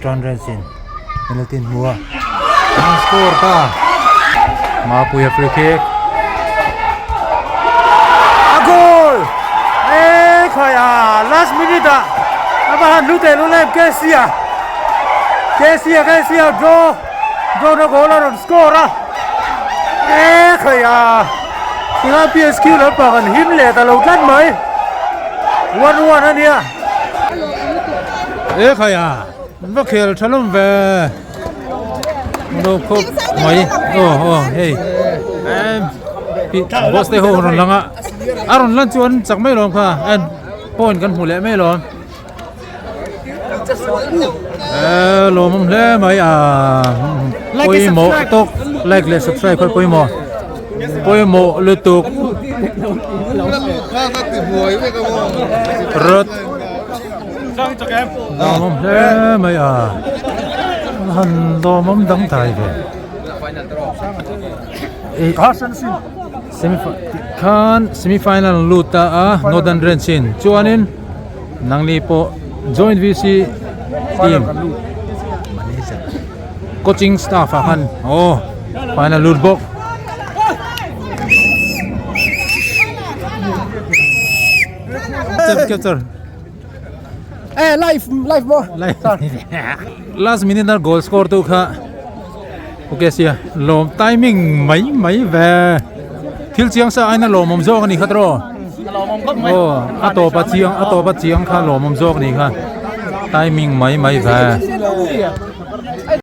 Northern Range in penalty an hmu a an score ta Mapuia free kick a goal eh khai a last minute ah a va han lut leh lem KC a KC a KC a draw draw na goal a rawn score a eh khai a tinga PSQ lampang an him leh ta lo tlat mai 1-1 a nia. E khai a va khel tha lawm ve lo khawp mai aw aw hei boss te ho rawn lang a a rawn lan chuan chak mai lawm kha en point kan hmu leh mai lawm e lawmawm hle mai a pawimawh tawk like leh subscribe kha pawimawh pawimawh lutuk rawt Lawmawm hle mai a, han lawmawm dang thai ve. Khan semi final an lut ta a Northern Range in chuanin nangni pawh joint VC team coaching staff ah khan aw final lut bawk. Capture. Eh live live mo. Last minute a goal score tu kha okay sia lawm timing mai mai ve thil chiang sa aina lawmawm zawk ani kha tro oh a tawpa chiang a tawpa chiang kha lawmawm zawk ni kha timing mai mai ve.